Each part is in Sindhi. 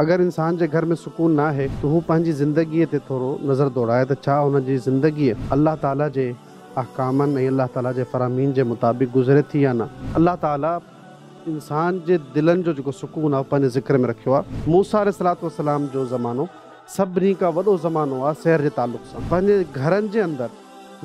اگر انسان جي گهر ۾ سڪون ناهي ته هو پنهنجي زندگيء تي ٿورو نظر دوڙائي ته ڇا هن جي زندگيء الله تعاليٰ جي احڪامن ۽ الله تعاليٰ جي فرامين جي مطابق گذري ٿي يا نه. الله تعاليٰ انسان جي دلن جو جيڪو سڪون آهي اهو پنهنجي ذڪر ۾ رکيو آهي. موسيٰ عليه الصلوة والسلام جو زمانو سڀني کان وڏو زمانو آهي سحر جي تعلق سان. پنهنجي گهرن جي اندر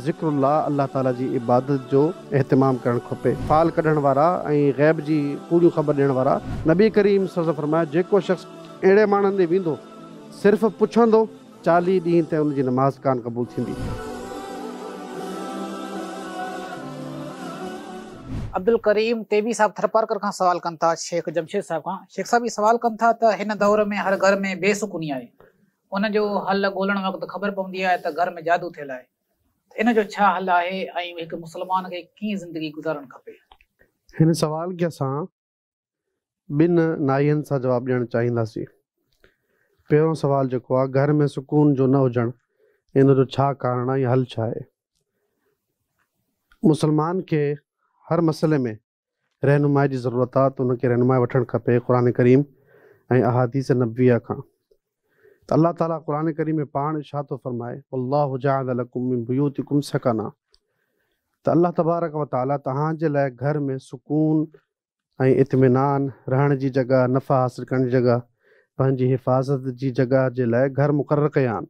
ذڪر الله، الله تعاليٰ جي عبادت جو اهتمام ڪرڻ کپي. فال ڪڍڻ وارا ۽ غيب جي ڪوڙيون خبر ڏيڻ وارا، نبي ڪريم صلعم فرمايو، جيڪو شخص اهڙي ماڻهن ڏي ويندو، صرف پڇندو، 40 ڏينهن تائين ان جي نماز ڪانه قبول ٿيندي. عبدالڪريم طيبي صاحب ٿرپارڪر کان سوال ڪن ٿا شيخ جمشيد صاحب کان، شيخ صاحب هي سوال ڪن ٿا ته هن دور ۾ هر گهر ۾ بي سڪوني آهي، ان جو حل ڳولڻ وقت خبر پوندي آهي ته گهر ۾ جادو ٿيل آهي ته ان جو ڇا حل آهي ۽ هڪ مسلمان کي ڪيئن زندگي گذارڻ کپي؟ هن سوال کي اسان ٻن ناحين سان جواب ڏيڻ چاهينداسين. پهريون سوال جيڪو آهي گهر ۾ سڪون جو نه هجڻ ان جو ڇا ڪارڻ آهي ۽ حل ڇا آهي؟ مسلمان کي هر مسئلي ۾ رهنمائي جي ضرورت آهي ته ان کي رهنمائي وٺڻ کپي قرآن ڪريم ۽ احاديث نبويه کان ته الله تعالي قرآن ڪريم ۾ پاڻ ارشاد ٿو فرمائي والله جعل لڪم من بيوتڪم سڪنا ته الله تبارڪ وتعالي توهان جي لاء گهر ۾ سڪون ۽ اطمينان، رهڻ جي جڳهه، نفع حاصل ڪرڻ جي جڳهه، پنهنجي حفاظت جي جڳهه جي لاء گهر مقرر ڪيا آهن.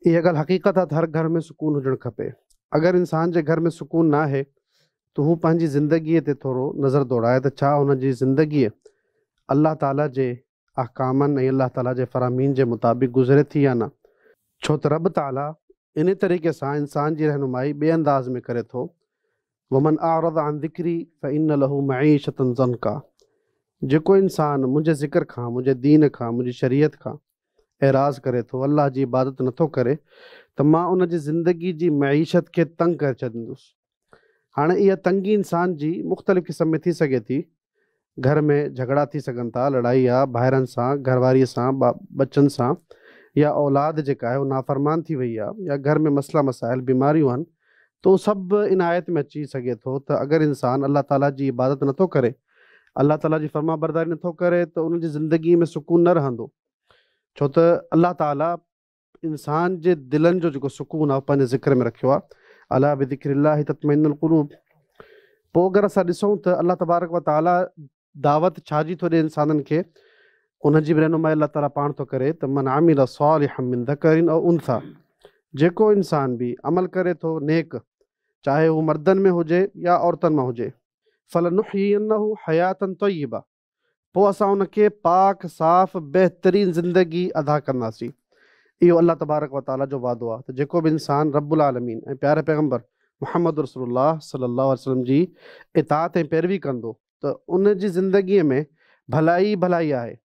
اها ڳالهه حقيقت آهي ته هر گهر ۾ سڪون هجڻ کپي. اگر انسان جي گهر ۾ سڪون ناهي ته هو پنهنجي زندگيء تي ٿورو نظر دوڙائي ته ڇا هن جي زندگيء الله تعاليٰ جي احڪامن ۽ الله تعاليٰ جي فرامين جي مطابق گذري ٿي يا نه؟ ڇو ته رب تعاليٰ انهي طريقي سان انسان جي رهنمائي ٻئي انداز ۾ ڪري ٿو ومن اعرض عن ذڪري فان له معيشة ضنڪا جيڪو انسان منهنجي ذڪر کان، منهنجي دين کان، منهنجي شريعت کان اعراض ڪري ٿو، الله جي عبادت نٿو ڪري ته مان ان جي زندگي جي معيشت کي تنگ ڪري ڇڏيندس. هاڻي اها تنگي انسان جي مختلف قسم ۾ ٿي سگهي ٿي، گهر ۾ جهڳڙا ٿي سگهن ٿا، لڙائي آ، ڀائرن سان، گهر واريء سان، ٻچن سان يا اولاد جيڪا آهي اها نافرمان ٿي وئي آ يا گهر ۾ مسئلا مسائل، بيماريون آهن ته اهو سڀ ان آيت ۾ اچي سگهي ٿو ته اگر انسان الله تعاليٰ جي عبادت نٿو ڪري، الله تعاليٰ جي فرمانبرداري نٿو ڪري ته ان جي زندگيء ۾ سڪون نه رهندو ڇو ته الله تعاليٰ انسان جي دلن جو جيڪو سڪون آهي پنهنجي ذڪر ۾ رکيو آهي الا بذڪر الله تطمئن القلوب پوء اگر اسان ڏسون ته الله تبارڪ و تعالي دعوت ڇا جي ٿو ڏي انسانن کي ان جي به رهنمائي الله تعالي پاڻ ٿو ڪري ته من عمل صالحا من ذڪر او انثى جيڪو انسان به عمل ڪري ٿو نيڪ چاهي هو مردن ۾ هجي يا عورتن مان هجي فلنحيينه حياة طيبه پوء اسان ان کي پاڪ صاف بهترين زندگي ادا ڪنداسين. اهو الله تبارڪ و تعاليٰ جو وعدو آهي ته جيڪو به انسان رب العالمين ۽ پياري پيغمبر محمد رسول الله صلي الله عليه وسلم جي اطاعت ۽ پيروي ڪندو ته ان جي زندگيء ۾ ڀلائي ئي ڀلائي آهي.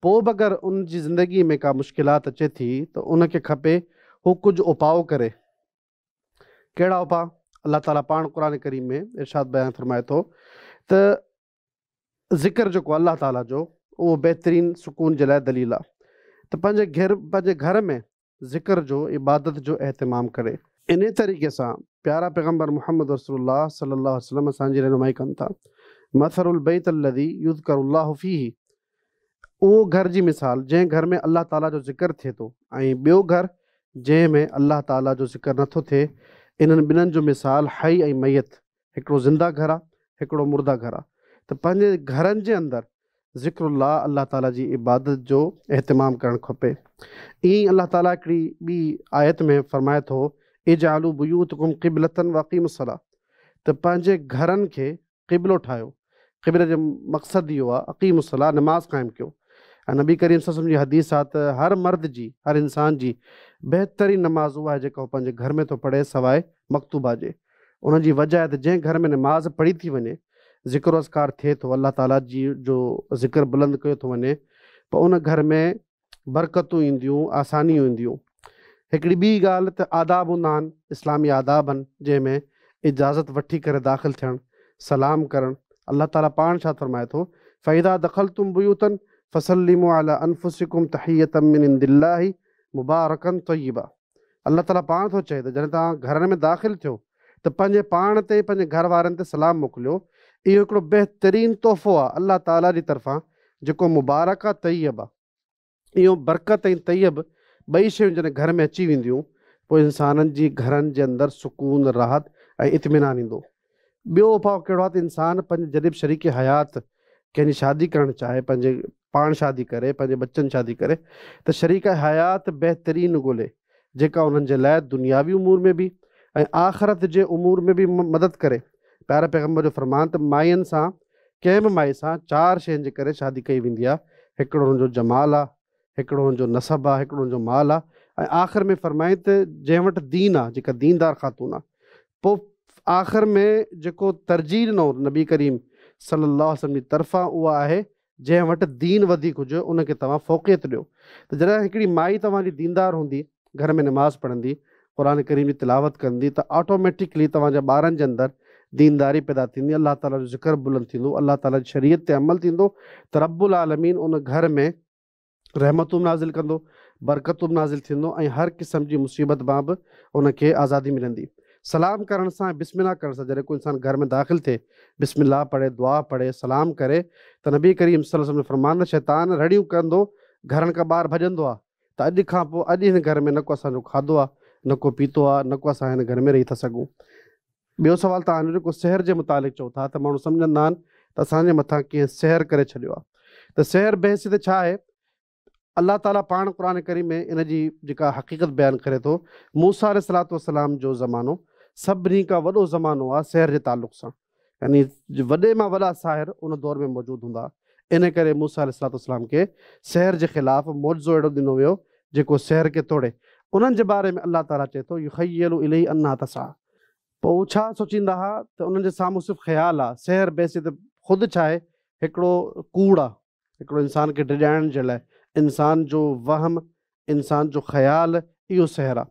پوء به اگر ان جي زندگيء ۾ ڪا مشڪلات اچي ٿي ته ان کي کپي هو ڪجهه اپاء ڪري. ڪهڙا اپاء؟ الله تعاليٰ پاڻ قرآن ڪريم ۾ ارشاد بيان فرمائي ٿو ته ذڪر جيڪو الله تعاليٰ جو اهو بهترين سڪون جي لاء دليل آهي ته پنهنجي گهر پنهنجي گهر ۾ ذڪر جو عبادت جو اهتمام ڪري. انهيء طريقي سان پيارا پيغمبر محمد رسول الله صلي الله عليه وسلم اسان جي رهنمائي ڪن ٿا، مثل البيت الذي يذڪر الله فيه اهو گهر جي مثال جنهن گهر ۾ الله تعاليٰ جو ذڪر ٿئي ٿو ۽ ٻيو گهر جنهن ۾ الله تعاليٰ جو ذڪر نٿو ٿئي انهن ٻنهن جو مثال حي ۽ ميت هڪڙو زنده گهر آ، هڪڙو مرده گهر آ ته پنهنجي گهرن جي اندر ذڪر الله، الله تعاليٰ جي عبادت جو اهتمام ڪرڻ کپي. ائين ئي الله تعاليٰ هڪڙي ٻي آيت ۾ فرمائي ٿو، اجعلوا بيوتڪم قبلة واقيموا الصلاة ته پنهنجي گهرن کي قبلو ٺاهيو، قبلي جو مقصد اهو آ، اقيموا الصلاة نماز قائم ڪيو ۽ نبي ڪريم صلي الله عليه وسلم جي حديث آ ته هر مرد جي، هر انسان جي بهترين نماز اها آهي جيڪا هو پنهنجي گهر ۾ ٿو پڙهي سواء مڪتوبه جي. ان جي وجه آهي ته جنهن گهر ۾ نماز پڙهي ٿي وڃي، ذڪر و اذڪار ٿئي ٿو، الله تعاليٰ جي جو ذڪر بلند ڪيو ٿو وڃي، پوء ان گهر ۾ برڪتون اينديون، آسانيون اينديون. هڪڙي ٻي ڳالهه ته آداب هوندا آهن، اسلامي آداب آهن، جنهن ۾ اجازت وٺي ڪري داخل ٿيڻ، سلام ڪرڻ، الله تعاليٰ پاڻ ڇا فرمائي ٿو، فَإِذَا دَخَلْتُمْ بُيُوتًا فَسَلِّمُوا عَلَىٰ أَنفُسِكُمْ تَحِيَّةً مِّنْ عِندِ اللَّهِ مُبَارَكًا طَيِّبًا. الله تعاليٰ پاڻ ٿو چئي ته جڏهن توهان گهرن ۾ داخل ٿيو ته پنهنجي پاڻ تي ۽ پنهنجي گهر وارن تي سلام موڪليو، اهو هڪڙو بهترين تحفو آهي الله تعاليٰ جي طرفان جيڪو مبارڪ آ، طيب آ. اهو برڪت ۽ طيب ٻئي شيون جڏهن گهر ۾ اچي وينديون پوء انسانن جي گهرن جي اندر سڪون، راحت ۽ اطمينان ايندو. ٻيو اپاء ڪهڙو آ ته انسان پنهنجي جڏهن به شريڪ حيات ڪنهن جي شادي ڪرڻ چاهي، پنهنجي پاڻ شادي ڪري، پنهنجي ٻچن شادي ڪري ته شريڪ حيات بهترين ڳولي جيڪا انهن جي لاء دنياوي امور ۾ به ۽ آخرت جي امور ۾ به مدد ڪري. پياري پيغمبر جو فرمان ته ماين سان ڪنهن به مائي سان چار شين جي ڪري شادي ڪئي ويندي آهي، هڪڙو هن جو جمال آهي، هڪڙو هن جو نسب آهي، هڪڙو هن جو مال آهي ۽ آخر ۾ فرمائين ته جنهن وٽ دين آهي، جيڪا ديندار خاتون آهي. پوء آخر ۾ جيڪو ترجيح ڏنو نبي ڪريم صلي الله عليه وسلم جي طرفان اها آهي جنهن وٽ دين وڌيڪ هجي ان کي توهان فوقيت ڏيو ته جڏهن هڪڙي مائي توهان جي ديندار هوندي، گهر ۾ نماز پڙهندي، قرآن ڪريم جي تلاوت ڪندي ته آٽوميٽڪلي توهان جي ٻارن جي اندر دينداري پيدا ٿيندي، الله تعاليٰ جو ذڪر بلند ٿيندو، الله تعاليٰ جي شريعت تي عمل ٿيندو ته رب العالمين ان گهر ۾ رحمتون به نازل ڪندو، برڪتون به نازل ٿيندو ۽ هر قسم جي مصيبت مان به ان کي آزادي ملندي. سلام ڪرڻ سان ۽ بسم الله ڪرڻ سان جڏهن ڪو انسان گهر ۾ داخل ٿئي، بسم الله پڙهي، دعا پڙهي، سلام ڪري ته نبي ڪريم صلي الله عليه وسلم جو فرمان ته شيطان رڙيون ڪندو گهرن کان ٻاهر ڀڄندو آهي ته اڄ کان پوء اڄ هن گهر ۾ نه ڪو اسان جو کاڌو آهي، نه ڪو پيتو آهي، نه ڪو اسان هن گهر ۾ رهي ٿا سگهون. ٻيو سوال توهان جو جيڪو سحر جي متعلق چئو ٿا ته ماڻهو سمجهندا آهن ته اسان جي مٿان ڪنهن سحر ڪري ڇڏيو آهي ته سحر بحيثيت ڇا آهي؟ الله تعاليٰ پاڻ قرآن ڪريم ۾ ان جي جيڪا حقيقت بيان ڪري ٿو، موسيٰ عليه الصلوة والسلام جو زمانو سڀني کان وڏو زمانو آهي سحر جي تعلق سان، يعني وڏي مان وڏا ساحر ان دور ۾ موجود هوندا، ان ڪري موسيٰ عليه الصلوة والسلام کي سحر جي خلاف معجزو اهڙو ڏنو ويو جيڪو سحر کي توڙي. انهن جي باري ۾ الله تعاليٰ چئي ٿو، يخيل اليه انها تسعيٰ. پوء هو ڇا سوچيندا ها ته انهن جي سامهون صرف خيال آ، سحر بحيثيت خود ڇا آهي، هڪڙو ڪوڙ آ، هڪڙو انسان کي ڊڄائڻ جي لاء، انسان جو وهم، انسان جو خيال اهو سحر آ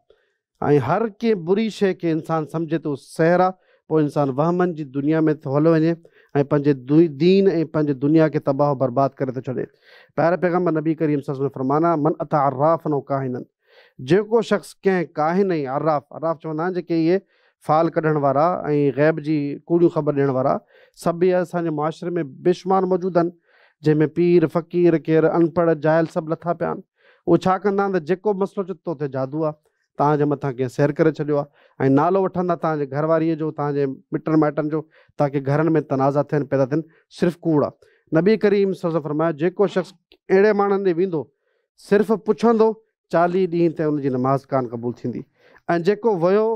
۽ هر ڪنهن بري شيء کي انسان سمجهي ته اهو سحر آ، پوء انسان وهمن جي دنيا ۾ ٿو هليو وڃي ۽ پنهنجي دين ۽ پنهنجي دنيا کي تباهه و برباد ڪري ٿو ڇڏي. پياري پيغمبر نبي ڪريم صلي الله عليه وسلم جو فرمان آ، من اتي عرافا او ڪاهنا جيڪو شخص ڪنهن ڪاهن ۽ عراف، عراف چوندا آهن جيڪي اهي فال ڪڍڻ وارا ۽ غيب جي ڪوڙيون خبر ڏيڻ وارا، سڀ اهي اسان جي معاشري ۾ بيشمار موجود آهن، جنهن ۾ پير، فقير، ڪير اڻپڙهه، جاهل سڀ لٿا پيا آهن. اهي ڇا ڪندا آهن ته جيڪو به مسئلو اچي تو تي جادو آهي، توهان جي مٿان ڪنهن سحر ڪري ڇڏيو آهي ۽ نالو وٺندا توهان جي گهر واريء جو، توهان جي مٽن مائٽن جو، تاڪه گهرن ۾ تنازع ٿين، پيدا ٿين، صرف ڪوڙ آهي. نبي ڪريم صلي الله عليه وسلم فرمايو، جيڪو شخص اهڙي ماڻهن ڏي ويندو صرف پڇندو، 40 ڏينهن تائين ان جي نماز ڪانه قبول ٿيندي ۽ جيڪو ويو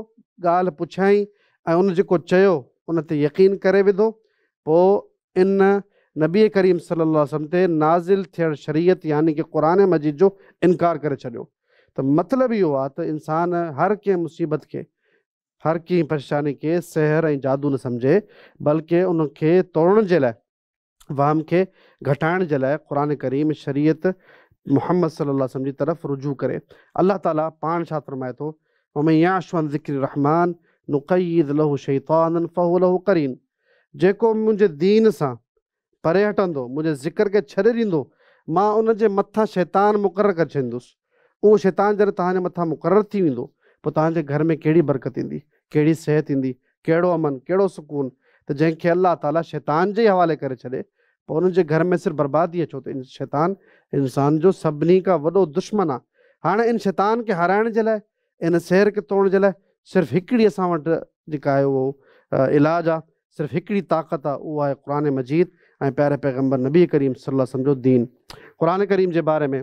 ڳالهه پڇيائين ۽ ان جيڪو چيو ان تي يقين ڪري وڌو پوء ان نبي ڪريم صلي الله عليه وسلم تي نازل ٿيل شريعت يعني ڪه قرآن مجيد جو انڪار ڪري ڇڏيو ته مطلب اهو آهي ته انسان هر ڪنهن مصيبت کي هر ڪنهن پريشاني کي سحر ۽ جادو نه سمجهي بلڪه ان کي توڙڻ جي لاء وهم کي گهٽائڻ جي لاء قرآن ڪريم شريعت محمد صلي الله عليه وسلم جي طرف رجوع ڪري. الله تعالي پاڻ ڇا فرمائي ٿو، ومن يعش عن ذڪر الرحمٰن نقيض له شيطانا فهو له قرين جيڪو منهنجي دين سان پري هٽندو، منهنجي ذڪر کي ڇڏي ڏيندو، مان ان جي مٿان شيطان مقرر ڪري ڇڏيندس. اهو شيطان جڏهن توهان جي مٿان مقرر ٿي ويندو، پوء توهان جي گهر ۾ ڪهڙي برڪت ايندي، ڪهڙي صحت ايندي، ڪهڙو امن، ڪهڙو سڪون ته جنهن کي الله تعاليٰ شيطان جي ئي حوالي ڪري ڇڏي، پوء ان جي گهر ۾ صرف بربادي آهي، ڇو ته شيطان انسان جو سڀني کان وڏو دشمن آهي. هاڻي ان شيطان کي هارائڻ جي لاء، ان سحر کي توڙڻ جي لاء صرف هڪڙي اسان وٽ جيڪا آهي اهو علاج آهي، صرف هڪڙي طاقت آهي، اهو آهي قرآن مجيد ۽ پياري پيغمبر نبي ڪريم صلي الله عليه وسلم جو دين. قرآن ڪريم جي باري ۾.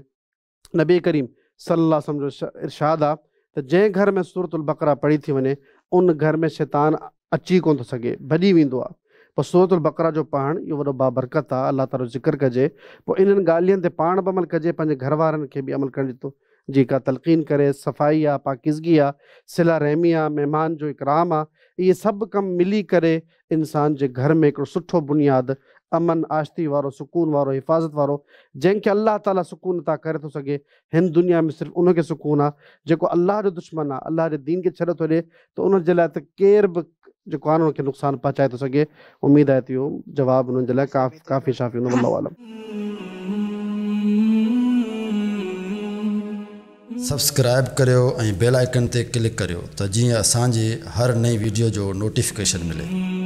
نبي ڪريم صلي الله عليه وسلم جو ارشاد آ ته جنهن گهر ۾ سورة البقره پڙهي ٿي وڃي ان گهر ۾ شيطان اچي ڪونه ٿو سگهي ڀڄي ويندو آ پوء سورة البقره جو پڙهڻ اهو وڏو بابرڪت آ الله تعالي جو ذڪر ڪجي پوء انهن ڳالهين تي پاڻ به عمل ڪجي پنهنجي گهر وارن کي به عمل ڪرڻ جي جي ڪا تلقين ڪري صفائي آ پاڪيزگي آ صله رحمي آ مهمان جو اڪرام آ اهي سڀ ڪم ملي ڪري انسان جي گهر ۾ هڪڙو سٺو بنياد امن آشتي وارو سڪون وارو حفاظت وارو جنهن کي الله تعالي سڪون عطا ڪري ٿو سگهي هن دنيا ۾ صرف ان کي سڪون آ جيڪو الله جو دشمن آ الله جي دين کي ڇڏي ٿو ڏي ته ان جي لاء ته ڪير به جيڪو آ نه ان کي نقصان پهچائي ٿو سگهي اميد آهي ته اهو جواب انهن جي لاء ڪافي شافي هوندو والله اعلم. سبسڪرائب ڪريو ۽ بيل آئيڪن تي ڪلڪ ڪريو ته جيئن اسان جي هر نئين ويڊيو جو نوٽيفڪيشن ملي.